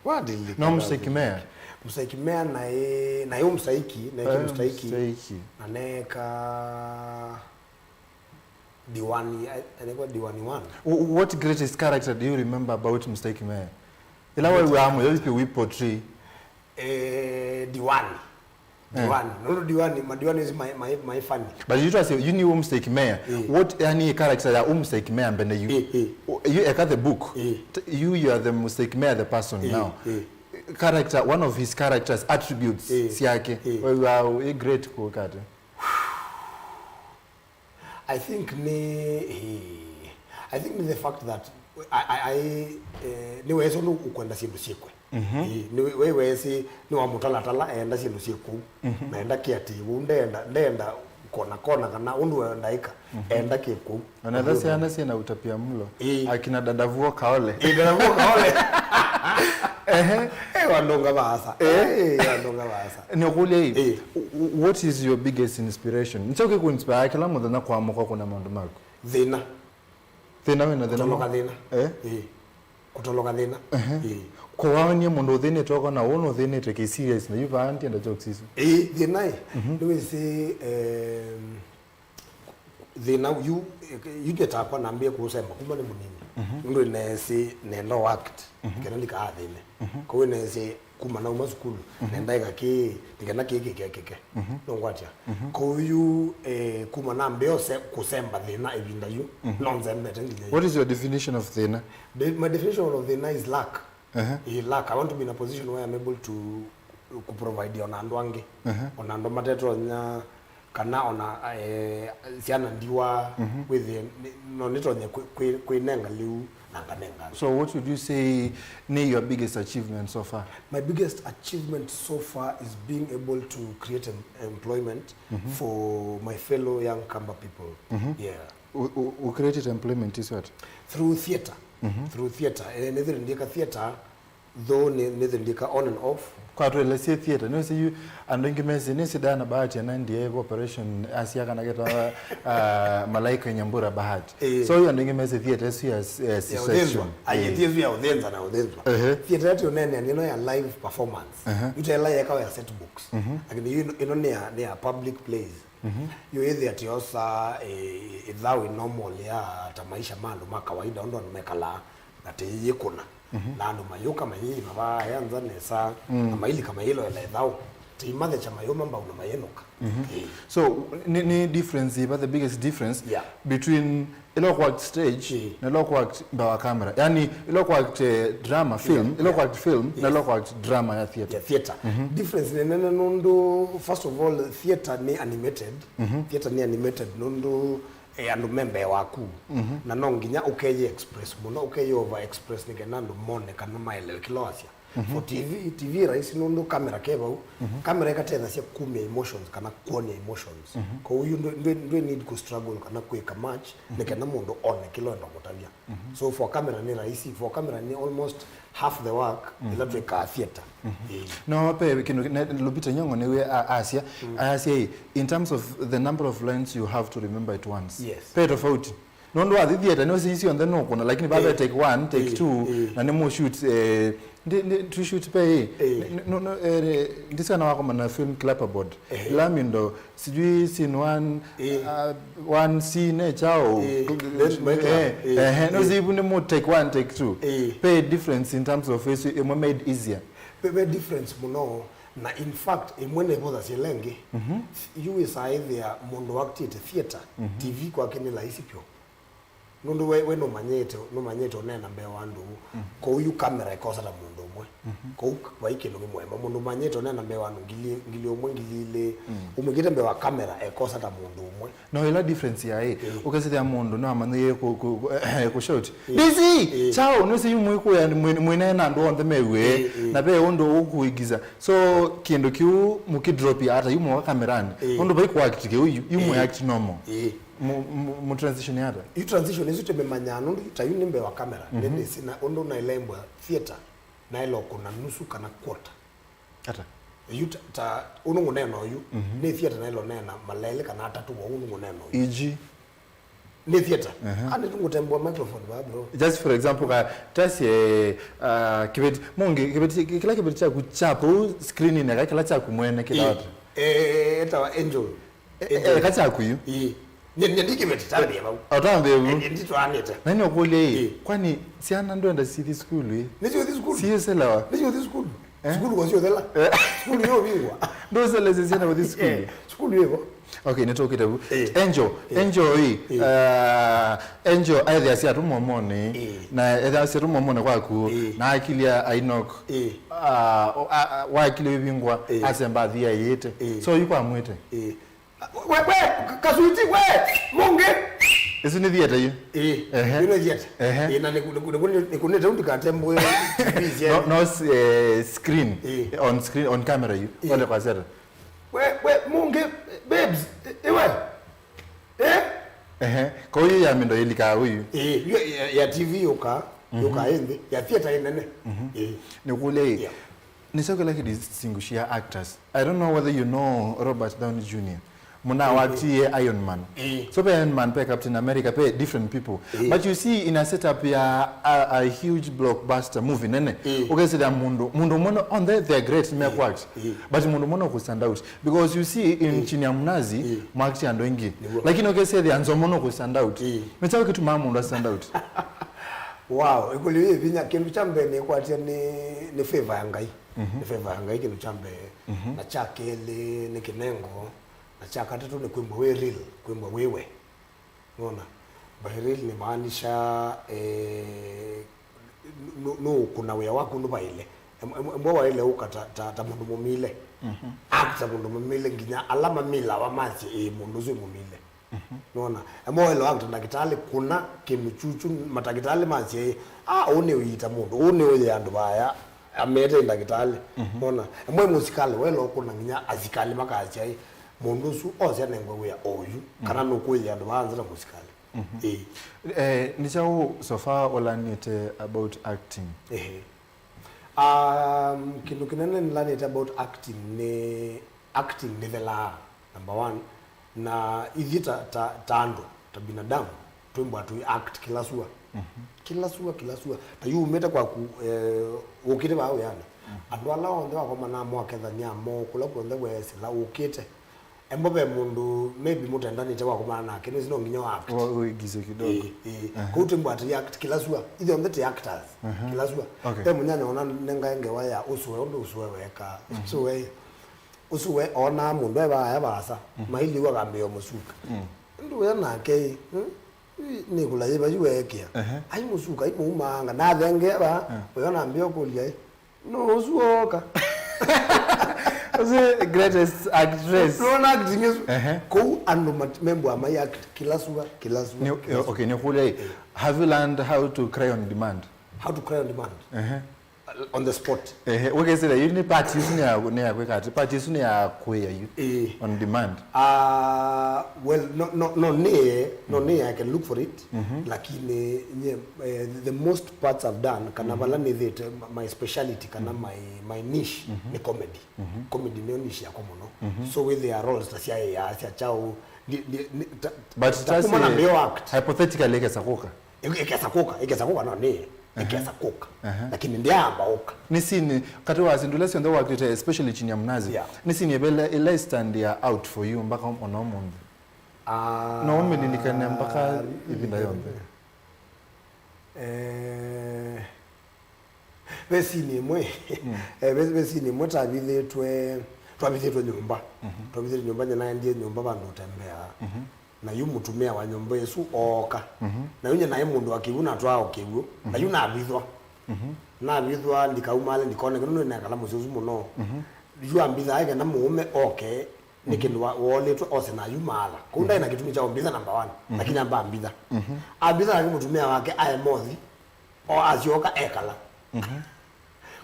Wadili. No Mstahiki Meya. Mstahiki Meya naye naye Mstahiki nekie. Eh, Mstahiki. Mstahiki. Na neka Diwani, I- I think what Diwani one. Wh- what greatest character do you remember about Mstahiki Meya? Ila wewe amo yote we portray. Eh, Diwani. Eh. Diwani. No, no, Diwani, ma Diwani is my my my funny. But you just say you knew Mstahiki Meya. Eh. What yani character ya Mstahiki Meya mbene you? Eh, eh. You eka the book. Eh. You you are the Mstahiki Meya the person. Eh, now. Eh. Character, one of his characters attributes. Eh. Siake. Eh. Wewe are a great kukate. I think ni eh, I think ni the fact that I, I, I, eh, nĩ wesi ũndũ ũkwenda syĩndũ syĩkwe. Mhm. Eh, nĩ we- we wesi nĩ wa mũtalatala enda syĩndũ syĩ kũu. Mhm. Na enda kĩatĩ ũu ndenda ndenda kona kona kana ũndũ wenda ĩka enda kĩ kũu. Ona tha syana syĩna utapia mlo. Eh. Akina dadavuo kaole. Ĩndanavuo kaole. Ehe. Eh, wandonga vaasa. Eh, wandonga vaasa. Nĩũkũlya ĩ, eh, w- what is your biggest inspiration? Nĩkyo kĩkũinspire kĩla mũthenya kũamũka kũna maũndũ maku? Thĩna. Thĩna wĩna thĩna? Kũtoloka thĩna. Eh? Eh. Kũtoloka thĩna. Ehe. Eh. Kũwaonie mũndũ ũthĩnĩte ũkona ũũ nũthĩnĩte kĩ serious na yu vaa ndienda jokes isu. Eh, thĩna ĩ. Mhm. Nĩwĩsĩ, em, thĩna yu yu ngetakwa nambie kũũsemba kuma nĩ mũnini. Mhm. Nũndũ neesĩ nenda act. Mhm. Kana ndikaathĩne. Mhm. Kwoou neesĩ kuma nauma sukulu, mhm, nenda ĩka kĩĩ nĩkenda kĩĩ kĩkekĩke. Mhm. Nũngwatya. Mhm. Kwoou yu eh, kuma nambĩa ũse- kũsemba thĩna ĩvinda yu. Mhm. No nzembete nginya yu. What is your definition of thĩna? De- my definition of thĩna is lack. Ehe. Ĩ lack. I want to be in a position where I'm able to kũprovide ona andũ angĩ. Ehe. Ona andũ matetonya kana ona eh, syana ndiwa. Mhm. Wĩthĩe nĩ- no nĩtonye kwĩ- kwĩ- kwĩnenga lĩu na nganenga. So what would you say ni your biggest achievement so far? My biggest achievement so far is being able to create em- employment, mhm, for my fellow young Kamba people. Mhm. Yeah. U- u- u created employment is what? Through theater. Mhm. Through theater. Eh, nĩthĩre ndiĩka theater, though nĩ- nĩthĩre ndiĩka on and off. Kwa twelesye theater, nĩwĩsĩ yu andũ aingĩ mesĩ nĩsĩ Diana Bahati anaendie kwa operation asia kana ketawa uh, Malaika Nyambura Bahati. Eh. So yu andũ aingĩ mesĩ theater ĩsu ya s- eh, ya Cesarean. Ũthĩnzwa. Ai, eh, ĩsu ya ũthĩnza na ũthĩnzwa. Ehe. Theater yatĩ ũnene nĩno ya live performance. Ehe. Yu tela yekawa ya set books. Mhm. Lakini yu ĩno- ĩno nĩ ya- nĩ ya public plays. Mhm. Yu ĩthĩa tiosa eh, ĩthaũ ĩ normal ya ta maisha ma andũ ma kawaida ũndũ andũ mekalaa na tĩyĩkũna. Mhm. Na andũ mayũka mayĩima vaa ya nza nesa, mm, na mailika mayĩloela ĩthaũ. Timathecha mayũma mbau na mayĩnũka. Ĩĩ. So, nĩ, nĩ difference yĩva, the biggest difference Yeah. between ĩla ũkũact stage Ĩĩ. na ĩla ũkũact mbee wa camera? Yani, ĩla ũkũact eh, drama film, ĩla ũkũact film na ĩla ũkũact drama ya theater? Ya theater. Difference nĩ nene nũndũ, first of all, theater nĩ animated. Theater nĩ animated nũndũ eh, andũ me mbee waku. Na no nginya ũkeye express mũno, ũkeye over express nĩ kenda andũ mone kana maelewe kĩla wasya. For T V, T V rahisi nũndũ camera ke vau. Camera ĩkatethasya kumya emotions kana kuonia emotions. Kwoou yu ndwĩ, ndwĩ, ndwĩ need ku struggle kana kwĩka match nĩ kenda mũndũ one kĩla ũenda kũtavya. So for camera nĩ rahisi, for camera nĩ almost half the work ĩla twĩkaa theater. Ĩĩ. No, pe kĩndũ ne- Lupita Nyong'o nĩwe a- asya, asya ĩ, in terms of the number of lines you have to remember at once. Yes. Pe tofauti. Nũndũ wathi theater nĩ ũsisi onthe nũkũna, lakini vave take one, take two, na nĩ mũ shoot eh, ndi- ndi- tu shoot pe ĩ. Ĩĩ. No, no, eh, ndisana wakoma na film Clapperboard. Ĩĩ. Ĩla mindo sijui scene one, Ĩĩ. uh, one scene chao. Ĩĩ. Then my club. Ĩĩ. Eh, no zivu nĩ mũ take one, take two. Ĩĩ. Pe difference in terms of ĩsu ĩmwe made easier. Ve, ve difference mũno, na in fact ĩmwe nĩvũthasya ĩla ĩngĩ. Yu wĩsaa ĩthĩa mũndũ waktĩte theater, T V kwake nĩ laisi pyũ. Nũndũ we, we nũmanyĩte, nũmanyĩte ũneena mbee wa andũ ũu. Kwoou yu camera ĩkosa ta mũndũ ũmwe. Kwoou vai kĩndũ kĩmwemba. Mũndũ ũmanyĩte ũneena mbee wa andũ ngili, ngili ũmwe, ngili ilĩ. Ũmwĩkĩte mbee wa camera ekosa ta mũndũ ũmwe. No ĩla difference yaĩ, ũkesĩthĩa mũndũ no amanyĩe ku, ku, ku, ku shout. D C! Chao, nĩsĩ yu mwĩkũya mwĩ- mwĩneena andũ onthe mew'e, na ve ũndũ ũkũigiza. So, kĩndũ kĩu mũkĩdropia ata yu mwoka kamerani. Ũndũ vai kũact kĩu yu, yu mwĩ act normal. Mu, mu, mu transition ata? Yu transition ĩsu tũmĩmanyaa nũndũ ta yu nĩ mbee wa camera. Nĩndĩsĩ na ũndũ naĩlembwa theater, naĩla ũkũna nusu kana quarter. Ata? Yu ta, ta ũndũ ngũneena ũyu, nĩ theater naĩla ũneena malaĩlĩ kana atatũ wa ũndũ ngũneena ũyu. E G. Nĩ theater. Ani tũngũtembwa microphone vaa, bro. Just for example, ka tasie uh, kĩveti, mũngĩ kĩveti, kĩla kĩveti kyaku kya vau screen-inĩ, ka kĩla kyaku mwene kĩtawata. Eh, etawa Angel. Eh, ka kyaku yu. Ĩĩ. Nye, nye ndikĩveti tambĩa vau. Otambĩa vu. Nditwanĩte. Na nĩ ũkũlya ĩ, kwani syana ndwenda sithi sukulu ĩ? Nĩsyo thi sukulu. Siĩselawa. Nĩsyo thi sukulu. Sukulu kwa sio thela. Sukulu yo vingwa. Ndũselesya syana kũthi sukulu. Sukulu yo. Okay, nĩtũkĩte vu. Angel, Angel ĩ. Uh, Angel aĩthĩa syatũ momone. Na ethĩa syatũ momone kwaku. Na akilia Ainok. Uh, wakilia ĩvingwa asemba athiaĩte. So yu kwamwĩte. We, we, kasuti, we, mũngĩ. Ĩsu nĩ theater yu. Ĩĩ, ĩno theater. Ĩĩ, na nĩkunĩte ũndũ katembwe. No, no, eh, screen. On screen, on camera yu. Ole kwa theater. We, we, mũngĩ, babes, ĩwe. Eh? Ehe. Kwa hiyo ya mindo ĩlikaa ũyu. Ĩĩ, ya, ya T V yũka, yũka ĩndĩ, ya theater ĩnene. Ĩĩ. Nĩkũlya ĩ. Nĩkyo kĩla kĩdistinguishia actors. I don't know whether you know Robert Downey Junior. Mũna waktie Iron Man. So pe Iron Man, pe Captain America, pe different people. But you see, in a setup ya a, a huge blockbuster movie nene, ũkesĩlya mũndũ, mũndũ mwana on the, they're great, me act. But mũndũ mwana ku stand out. Because you see, in Chini ya Mnazi, mwakti andũ aingĩ. Lakini ũkesĩlya Nzomo no ku stand out. Nĩ kyaũ kĩtumaa mũndũ a stand out? Wow, ĩkũlyo yĩ vinya. Kĩndũ kya mbee nĩkwatya nĩ, nĩ favor ya Ngai. Nĩ favor ya Ngai kĩndũ kya mbee. Na kya kelĩ nĩ kĩnengo. Na kya katatũ nĩ kwĩmbwa wĩ real, kwĩmbwa wĩ we. Nona? By real nĩmaanisha, eh, nũ-, nũũkũna wĩa waku nũvaĩle. Em-, em-, embwa waĩle ũka ta, ta, ta mũndũ mũmile. Act ta mũndũ mũmile nginya ala mamilawa masye, ĩĩ, mũndũ ũsu mũmile. Nona? Embwa waĩle act ta ndakĩtalĩ, kũna kĩndũ kyukyu, matakĩtalĩ masye, ĩĩ, ah, ũũ nĩ ũiita mũndũ, ũũ nĩ ũyĩa andũ vaya, amete ndakĩtalĩ. Nona? Embwa mũsikalĩ waĩle ũkũna nginya asikalĩ makasya, ĩĩ, mũndũ ũsu ose anengwe wĩa oyu, kana nũkũĩĩa andũ vaa nza ta mũsikalĩ. Ĩĩ. Eh, nĩ kyaũ so far ũlanĩte about acting? Ehe. Um, kĩndũ kĩnene nĩlanĩte about acting nĩ, acting nĩthelaa, number one, na ithyĩ ta, ta, ta andũ, ta binadamu, twĩmbwa tũi act kĩla sua. Kĩla sua, kĩla sua. Ta yu umĩte kwaku, eh, ũkĩte vaa wĩanĩ. Andũ ala onthe wakomana mwakethania mo, kũla kw'onthe weesĩla, ũkĩte. Embo ve mũndũ maybe mũtendanĩte wakomana nake, nĩsĩ no nginya wa act. Wa-, ũigize kidogo. Ĩĩ, ĩĩ. Kũu twĩmbwa tũi act kĩla sua. Ithyonthe tĩ actors. Kĩla sua. Okay. Ve mũnyanya ona nengae ngewa ya ũsũe, ũndũ ũsũe weka. Ũsũe. Ũsu we onaa mũndũ e vaya vaasa, mailiu akambĩĩa mũsuka. Ndũya nake ĩ, hmm? Ĩ, nĩkũla yĩva yu weekĩa. Ehe. Ai mũsuka, ai mũumaanga, nathengea vaa, ũyo nambĩa ũkũlya ĩ, no ũsu ooka. Ũsu greatest actress. Nona acting ĩsu. Ehe. Kũu andũ mat-, membwa mai act kĩla sua, kĩla sua, kĩla sua. Okay, nĩkũlya ĩ, have you learned how to cry on demand? How to cry on demand? Ehe. On the spot. Ehe, wĩkĩsĩla yu nĩ part ĩsu nĩ ya, nĩ ya kwĩka atĩ, part ĩsu nĩ ya kũĩa yu. Ĩĩ. On demand. Ah, well, no, no, no nĩ, no nĩ, I can look for it, lakini nye, eh, the most parts I've done, kana vala nĩthĩte, my speciality, kana my, my niche nĩ comedy. Comedy nĩyo niche yakwa mũno. So with their roles ta sya ya, sya chao, ndi, ndi, ndi, ta, ta kuma na mbeo act. Hypothetically, ĩkesa kũka. Ĩ-, ĩkesa kũka, ĩkesa kũka no nĩ, ĩkesa kũka. Lakini ndyaamba ũka. Nĩ scene, katĩ wa syĩndũ ila syonthe wakĩte, especially chini ya mnazi. Yeah. Nĩ scene ĩvela ĩla ĩstand ya out for you mpaka ona ũmũnthĩ? Ah, no ũmĩlilikane mpaka ĩvinda yonthe. Eh, ve scene ĩmwe, eh, ve, ve scene ĩmwe twavithĩtwe, twavithĩtwe nyũmba. Twavithĩtwe nyũmba, nyie naendie nyũmba vandũ ũtembeaa. Na yu mũtumĩa wa nyũmba ĩsu ooka. Na yu nyie naĩ mũndũ wa kĩw'ũ natwaa o kĩw'ũ. Na yu navithwa. Navithwa, ndikaumale, ndikoneke, nũndũ nĩnekala mũsyĩ ũsu mũno. Yu ambithaa ĩ kana mũũme oke, nĩ kĩndũ wa-, woolĩtwe ose na yu maala. Kũu ndaĩ na kĩtumi kya ũmbitha number one, lakini amba ambitha. Ambitha nake mũtumĩa wake ae mothi, o asyoka ekala.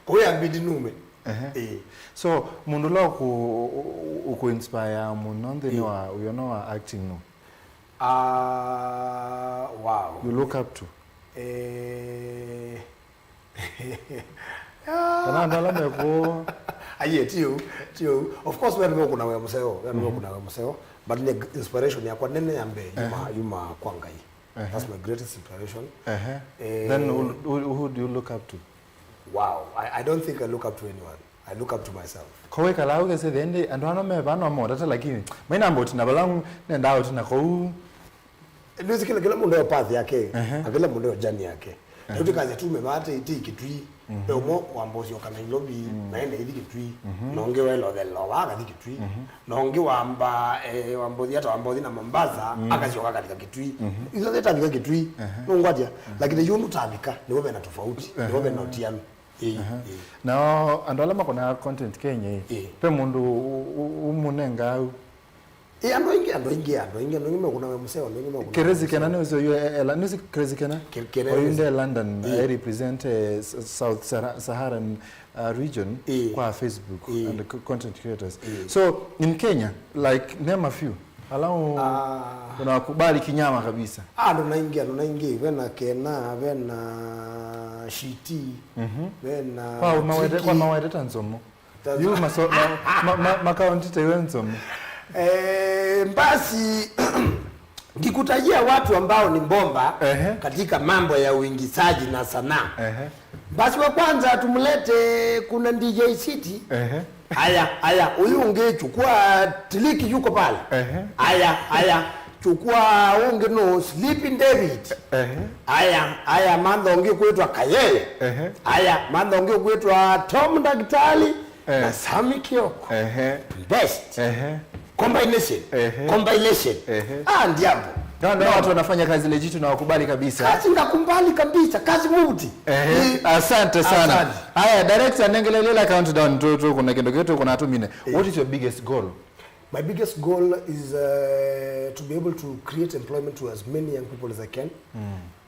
Kũu yambindi nume. Ehe. Ĩĩ. So, mũndũ ũla ũkũ-, ũ-, ũ-, ũkũ-inspire mũno nthĩnĩ wa ũyono wa acting nũ? Ah, wow. You look up to? Eh, kana andũ ala mekũũ? Aiye, ti ũu, ti ũu. Of course, we nĩwe ũkũna wĩa mũseo, we nĩwe ũkũna wĩa mũseo, but nĩ inspiration yakwa nene ya mbee yuma, yuma kwa Ngai. That's my greatest inspiration. Ehe. Eh, then who, who, who do you look up to? Wow, I, I don't think I look up to anyone. I look up to myself. Ko wĩkalaa ũkesethĩa ĩndĩ andũ ano me vaa no motata, lakini mainamba ũtina vala nendaa ũtina kũu. Nĩsĩ kĩla, kĩla mũndũ e path yake, na kĩla mũndũ e journey yake. Na tũtikasya tume vaa tĩ, tĩ Kitui. Ve ũmwe wamba ũsyoka Nairobi, na enda ithi Kitui. Na ũngĩ welothelwa vaa akathi Kitui. Na ũngĩ wamba, eh, wamba ũthi ata wamba ũthi na Mombasa, akasyoka akalika Kitui. Ithuothe tavika Kitui. Nũngwatya, lakini yu nũtavika, nĩvo vena tofauti, nĩvo vena ũtianu. Ĩĩ, ĩĩ. Nao andũ ala makũnaa content Kenya ĩ, ve mũndũ ũ-, ũ-, ũmũnengaa au? Ĩĩ, andũ aingĩ, andũ aingĩ, andũ aingĩ, andũ aingĩ mekũna wĩa mũseo, andũ aingĩ mekũna wĩa mũseo. Crazy Kena nĩwĩsĩ oyu e-, ela, nĩwĩsĩ Crazy Kena? Ke-, Kena oyu nĩwĩsĩ. Nde London, ĩĩ, I represent, eh, s-, South Sahara-, Saharan, uh, region, ĩĩ, kwa Facebook, ĩĩ, and co-, content creators. Ĩĩ. So, in Kenya, like, name a few. Ala u-, ah, unawakubali kinyama kabisa. Ah, andũ naingĩ, andũ naingĩ. Vena Kena, vena Shiti, vena Kwa mawete, kwa Triki. Mawete ta Nzomo. Ta yu maso-, ma, ma, ma, makaunti ta iwe Nzomo. Eh, basi, nikutajia watu ambao ni bomba katika mambo ya uingizaji na sanaa. Ehe. Basi wa kwanza tumlete, kuna D J City. Ehe. Aya, aya, ũyũ ũngĩ chukua Tiliki yuko pale. Ehe. Aya, aya, chukua ũngĩ no Sleeping David. Ehe. Aya, aya, mantha ũngĩ kwĩtwa Kayeye. Ehe. Aya, mantha ũngĩ kwĩtwa Tom Daktari na Sami Kioko. Ehe. Best. Ehe. Combination. Ehe. Compilation. Ehe. Ah, ndiambo. No, no, watu wanafanya kazi legit na wakubali kabisa. Kazi ngakumbali kabisa, kazi muti. Ehe. Asante sana. Asante. Haya, director, nengelele la countdown tu, tu, kuna kitu kitu kuna two minutes. What is your biggest goal? My biggest goal is, uh, to be able to create employment to as many young people as I can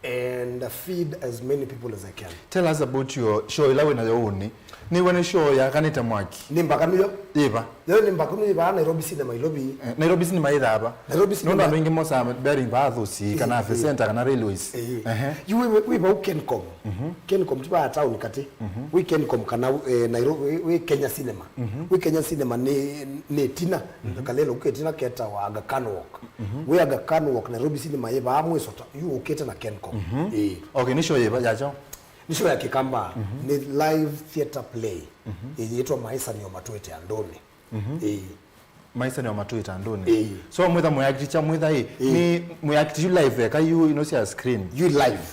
and feed as many people as I can. Tell us about your show ila wĩ nayo ũnĩ. Nĩwe nĩ show yakanĩte mwaki. Nĩ mbakanu yo. Ĩva? Yo nĩ mbakanu ĩva Nairobi Cinema Ilovi. Eh, Nairobi Cinema ĩthaa va? Nairobi Cinema. Nũndũ andũ aingĩ mosaa bearing vaa thũsi, kana Afya Center, kana Railways. Ĩĩ. Ehe. Yu wĩ, wĩ, wĩ vau Kencom. Kencom ti vaa town katĩ. Wĩ Kencom kana, eh, Nairobi, wĩ, wĩ Kenya Cinema. Wĩ Kenya Cinema nĩ, nĩ ĩtina. Kalelo kũ ĩtina ketawa Aga Khan Walk. Wĩ Aga Khan Walk, Nairobi Cinema yĩ vaa mwĩso ta, yu ũkĩte na Kencom. Ĩĩ. Okay, nĩ show yĩva ya kyaũ? Nĩ show ya Kĩkamba, nĩ live theatre play. Ĩĩ, yĩtwa Maisani o Matũĩte Andũnĩ. Ĩĩ. Maisani o Matũĩte Andũnĩ. Ĩĩ. So, mwĩtha mũyakiti kya mwĩtha ĩ, nĩ mũyakiti yu live eka yu ino sya screen? Yu live.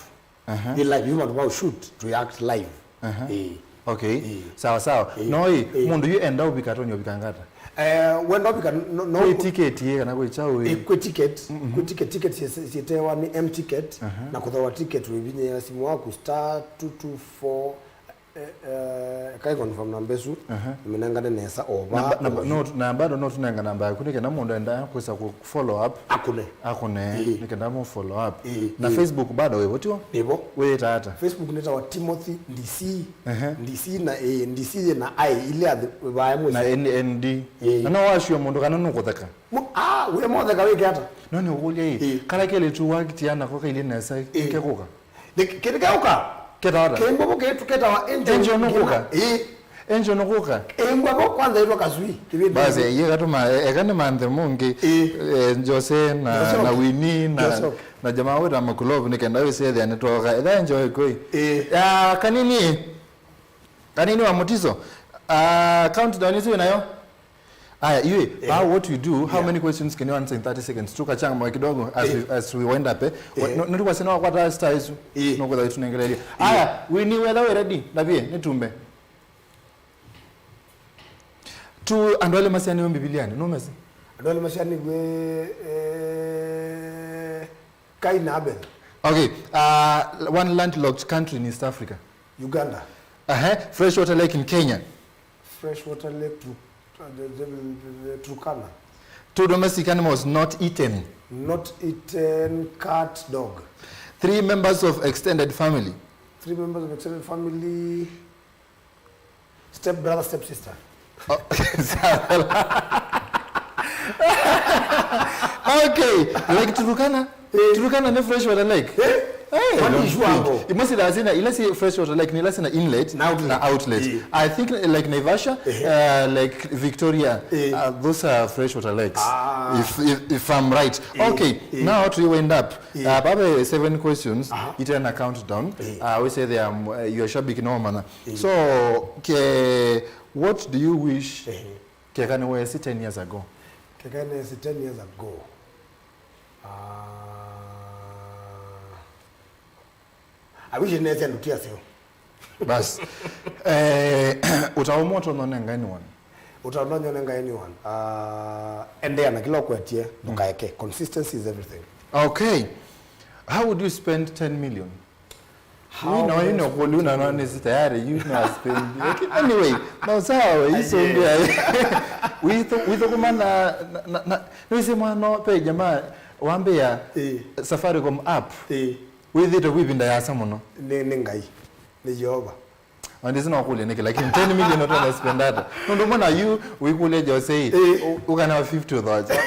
Aha. Yu live, yu vandũ va shoot, to act live. Aha. Ĩĩ. Okay. Ĩĩ. Sawa sawa. Ĩĩ. No ĩ, ĩĩ, mũndũ yu enda ũvika atonya ũvika ngata? Eh, wenda ũvika no, no. Kwĩ ticket ĩ kana kwĩ kyaũ ĩ? Ĩĩ, kwĩ ticket, kwĩ ticket, ticket syĩ-, syĩtewa nĩ M ticket, aha, na kũthawa ticket wĩvinyĩĩa simũ waku star two two four, eh, eh, kai confirm namba ĩsu, aha, mĩnengane nesa o vaa. Na ba-, na ba-, o no, na bado no tũnenga namba yaku nĩ kenda mũndũ enda kwĩsa kũ follow up. Akũne. Akũne, ĩĩ, nĩ kenda mũ follow up. Ĩĩ, na ĩĩ. Facebook bado wĩvo, tiw'o? Nĩvo. Wĩĩta ata? Facebook nĩtawa Timothy Ndisii. Ehe. Ndisii na, ĩĩ, Ndisii na I ile athi vaya mwĩsĩ. Na N-, N D. Ĩĩ. Na no washua mũndũ kana nũkũtheka? Mu-, ah, wĩ motheka wĩke ata? No nĩ ũkũlya ĩ. Ĩĩ. Kala kelĩ tu wakitia nako kailye nesa, ĩĩ, kekũka. Nĩ kĩndũ kĩũka. Ketawa ata? Kĩmbovo kĩtu ketawa Angel. Angel nũkũka? Ĩĩ. Angel nũkũka? Ĩngwa vo kwanza itwa Kasui, kĩvĩndĩ. Basi, ĩĩ, katuma, e-, eka nĩ manthe mũngĩ. Ĩĩ. Eh, Jose na, Jose, na okay. Winnie na, Jose, okay. Na jamaa wĩta Makulov nĩ kenda wĩsethĩa nĩtwoka. Etha Angel kwĩ. Ĩĩ. Ya, kanini. Kanini wa Mutiso. Ah, countdown ĩsu wĩ nayo? Aya, iwe, eh, now what we do, how, yeah, many questions can you answer in thirty seconds? Tukachangamwe kidogo as, eh, we, as we wind up, eh? Eh. Wa-, no, nĩtũkwasya no wakwata star ĩsu, eh, no kwĩtha ĩtunengelelia. Eh. Aya, we ni wetha we ready, ndavie, nĩtumbe. Tu andũ ale masianiwe Mbibiliani, no mesi? Andũ ale masianiwe, eh, Kain na Abel. Okay, uh, one landlocked country in East Africa. Uganda. Uh-huh. Freshwater lake in Kenya. Freshwater lake, Tru-, uh, the, the, the, the Turkana. Two domestic animals not eaten. Not eaten, cat, dog. Three members of extended family. Three members of extended family. Step brother, step sister. Oh, sawa. Okay, Lake Turkana. Eh. Turkana nĩ freshwater lake. Eh? Eh, kwani no, issue hapo? Imwe sila sina, ila si freshwater lake, ni ila sina inlet na outlet. Na outlet. Eh. I think, eh, Lake Naivasha, eh, uh, Lake Victoria, eh, uh, those are freshwater lakes. Ah. If, if, if I'm right. Eh. Okay, eh, now to wind up. Eh. Uh, baba, seven questions, aha, ite na countdown. Eh. Uh, we say they are, um, uh, your shabiki no mana. Eh. So, ke, what do you wish, eh, keka nĩ wesi ten years ago? Keka nĩ wesi ten years ago. Ah, I wish nĩnesa ndutia seo. Bas. Eh, ũtao ũmwe ũtonya ũnenga anyone? Ũtao ũtonya ũnenga anyone. Ah, endeea na kĩla ũkwetie, ndũkaeke. Consistency is everything. Okay. How would you spend ten million? How would I spend ten million? You know, you know, you know, nĩsi tayari, you know, I spend. Lakini anyway, no sawa, we, iso ndio. Witho, witho kumana, na, na, na, nĩwĩsĩ mwana, pe jamaa, wambĩa, eh, Safaricom app. Eh. Wĩthĩte kwĩ ĩvinda yasa mũno. Nĩ, nĩ Ngai. Nĩ Yeova. Andũ isu no kũlya nĩkĩ, lakini ten million ũtonya spend ata? Nũndũ mwana yu wĩkũlya Jose, eh, ũ-, ũkana wa fifty thousand.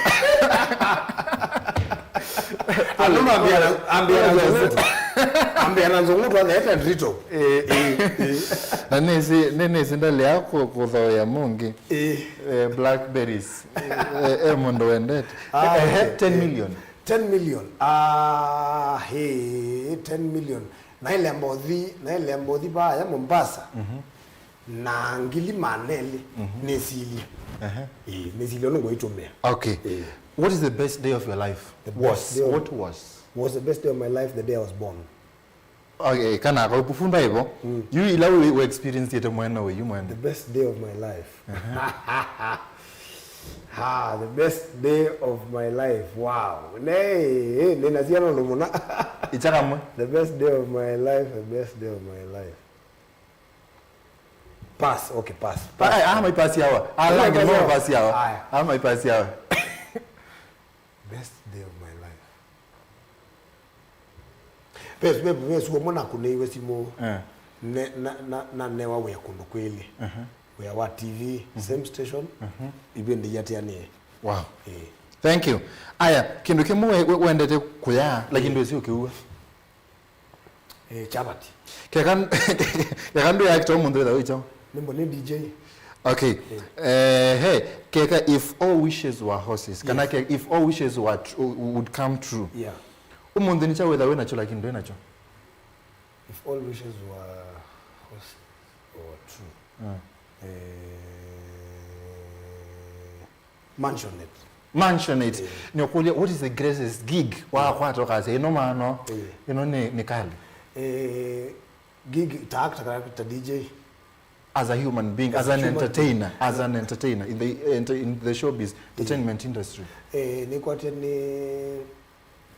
Andũ mambĩa na, ambĩa na nzũng'ũtwa. Ambĩa na nzũng'ũtwa, the head and rito. Eh, eh, eh. Na nĩsĩ, nĩ, nĩsĩ ndalea kũ-, kũthoea mũngĩ. Eh. Eh, blackberries. Eh, eh, mũndũ wendete. Ah, eh, okay. Ten million. Ten million. Ah, hey, ten million. Naĩlemba ũthi, naĩlemba ũthi vaya Mombasa. Mhm. Na ngili maana elĩ, mhm, nĩsilye. Ehe. Ĩĩ, nĩsilye ũndũ ngũitũmĩa. Okay. Ĩĩ. What is the best day of your life? The best day of, what was? Was the best day of my life the day I was born. Okay, kana kwa pufunda hivyo. Mm. Yu ila we, we experience yete mwene we, yu mwene. The best day of my life. Ehe. Ha, the best day of my life. Wow. Nei, eh, nĩnasya nũndũ mũna. Ĩkya kamwe. The best day of my life, the best day of my life. Pass, okay, pass. Pass. Ai, ama ipasi yawa. Ala, ama ipasi yawa. Aya. Ama ipasi yawa. Best day of my life. Pes, pes, pes, uo mwana kuneiwe simu. Eh. Ne, na, na, na newa wĩa kũndũ kwĩlĩ. Aha. Wĩa wa T V, mhm, same station, mhm, ivĩndĩ yatianĩe. Wow. Eh. Thank you. Aya, kĩndũ kĩmwe we, we, wendete kũya, lakini, eh, ndwĩsĩ ũkĩua. Eh, chapati. Keka, keka ndũ ya kĩtoo mũndũ wĩtha wĩcho. Nĩmbo nĩ D J. Okay. Eh. Eh, hey, keka if all wishes were horses, kana, yes, ke-, if all wishes were tr-, would come true. Yeah. Ũmũnthĩ nĩ kyaũ wĩtha wĩ nakyo lakini ndwĩ nakyo? If all wishes were horses or true. Mm. Eh, Mansionette. Mansionette. Eh. Nĩũkũlya, what is the greatest gig? Eh. Wakwata ũkasya, ĩno mano, eh, ĩno nĩ, nĩ kali. Eh, gig ta actor kana ta D J. As a human being, as an entertainer, as an entertainer in the, enter- in the showbiz, entertainment industry. Eh, nĩkwatya nĩ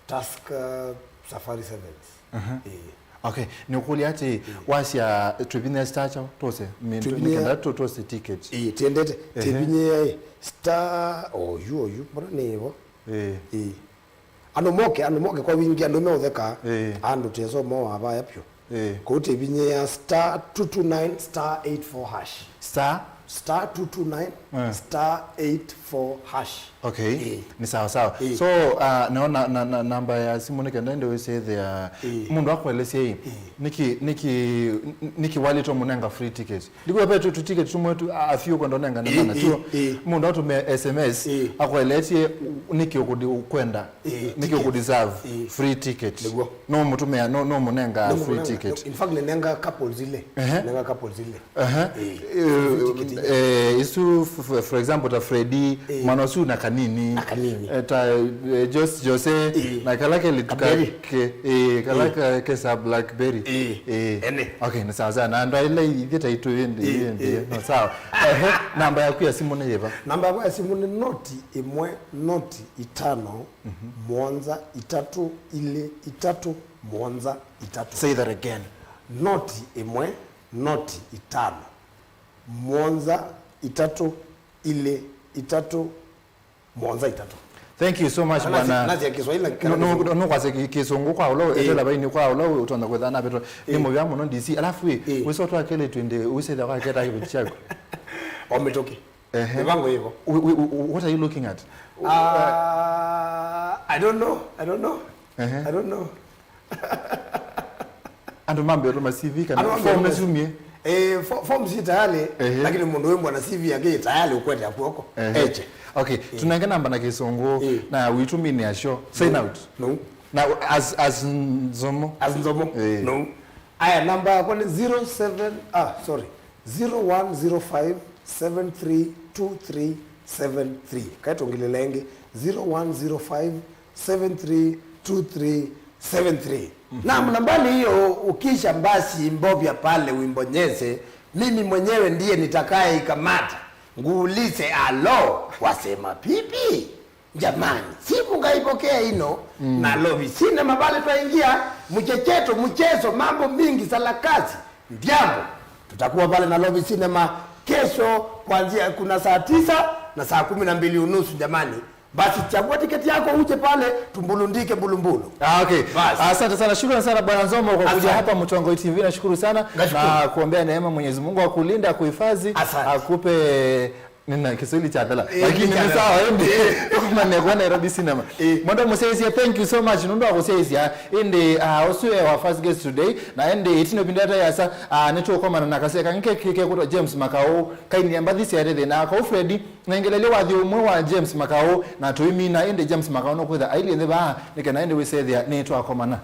Tusker Safari Sevens. Aha. Eh. Okay, nĩũkũlya atĩ, wasya tũvinyĩe star kyaũ, tose, min- Tũvinyĩe- nĩkenda tũ- tose ticket. Eh, tiendete. Ehe. Tũvinyĩe star, oyu, oyu, mbona nĩ vo? Eh. Eh. Andũ moke, andũ moke kwa wingĩ, andũ meũtheka, eh, andũ teso mo avaya pyo. Eh. Kũu tĩvinyĩĩa star two two nine star eight four hash. Star? Star two two nine, eh, star eight four hash. Okay. Eh. Nĩ sawa sawa. Eh. So, uh, naona na, na, namba ya simu nĩ kenda ende wĩsethĩa, eh, mũndũ akwelesya ĩ, eh, nĩkĩ, nĩkĩ, nĩkĩ walĩtwe mũnenga free ticket? Ndikuwa pe tu, tu ticket tumwe tu, a, a few kwenda nengane, eh, mana, eh, tuo, eh, mũndũ atũme S M S, eh, akweletie nĩkĩ ũkũdi-, ũkwenda, eh, nĩkĩ ticket, ũkũdeserve, eh, free ticket. Nĩguo. No mũtũmĩa, no, no mũnenga free ticket. In fact, nenga couples ile. Ehe. Nenga couples ile. Ehe. Eh, eh, isu, f-, f-, for example, ta Freddy, eh, mwana ũsu na kanini. Na kanini. Eh, ta, eh, Jos-, Jose, eh, na kala kelĩ Kaberi. Ke-, eh, kala, eh, ka-, kesa Blackberry. Eh. Eh. Ene. Okay, nĩ sawa sawa. Na andũ aile ithe taitũ ĩndĩ, eh, ĩndĩ. Eh. No, sawa. Ehe, namba yaku ya simu nĩ yĩva? Namba yakwa ya simu nĩ noti ĩmwe, noti itano, mhm, mũonza, itatũ, ilĩ, itatũ, mũonza, itatũ. Say that again. Noti ĩmwe, noti itano, mũonza, itatũ, ilĩ, itatũ, mũonza itatũ. Thank you so much, bwana. Nasya Kiswahili na Kĩkamba. No, no, no, kwasya Kĩsũngũ kwa ũla, eh, etela vaini kwa ũla ũtonda kwĩtha na petro. Nĩ, eh, mũvea mũno D C. Alafu, eh, eh, wĩsa twakele twende, wĩsa kwa keta kĩveti chako. O mĩtũkĩ. Ehe. Mĩvango yĩvo. Wh-, wh-, wh-, what are you looking at? Uh, I don't know. I don't know. Ehe. I don't know. Andũ mambe ũtũma C V kana andũ mambe form ũtũma nĩsyumie? Eh, fo-, form si tayari, ehe, lakini mũndũ wĩ mbona C V yake ĩ tayari ũkwete kw'oko. Ehe. Eche. Okay, eh, tunenge namba na Kĩsũngũ, eh, na witũ mini asho. Sign out. No. Na as, as Nzomo. As Nzomo. Eh. No. Aya, namba yakwa nĩ zero seven, ah, sorry. Zero one zero five seven three two three seven three. Kaĩ tũngilĩle ĩngĩ, zero one zero five seven three two three seven three. Mhm. Na nambari hiyo, ukisha basi mbovya pale uibonyeze, mimi mwenyewe ndiye nitakayeikamata. Nguulize, alo, wasema vipi? Jamani, simu ngaipokea ino, mm, Nairobi Cinema pale twaingia, mchecheto, mchezo, mambo mingi, sarakasi, ndiambo. Tutakuwa pale Nairobi Cinema kesho kuanzia, kuna saa tisa na saa kumi na mbili unusu, jamani. Basi chagua tiketi yako uje pale, tumbulundike mbulumbulu. Ah, okay. Basi. Asante sana. Shukrani sana, Bwana Nzomo, kwa kuja hapa Mtongoi T V. Nashukuru sana. Nashukuru. Na kuombea neema, Mwenyezi Mungu akulinda, akuhifadhi, asante, akupe Nina Kiswahili cha dala. Eh, lakini ni sawa, ĩndĩ. Eh. Manegwa Nairobi Cinema. Eh. Mwenda mũsyaĩĩsya, thank you so much nũndũ wa kũsyaĩĩsya. Ĩndĩ, ah, ũsu e wa first guest today. Na ĩndĩ ĩtina ĩvinda ĩtayasa, ah, nĩtũkomana na kaseka ngĩ ke, ke, kekũtwa James Makau. Kainia mbathi syaete thĩna. Kau Freddy, nengelelye wathi ũmwe wa James Makau, na tũimina, ĩndĩ James Makau nũkwĩtha aili nthĩ vaa, nĩkena ĩndĩ wĩsethĩa nĩtwakomana.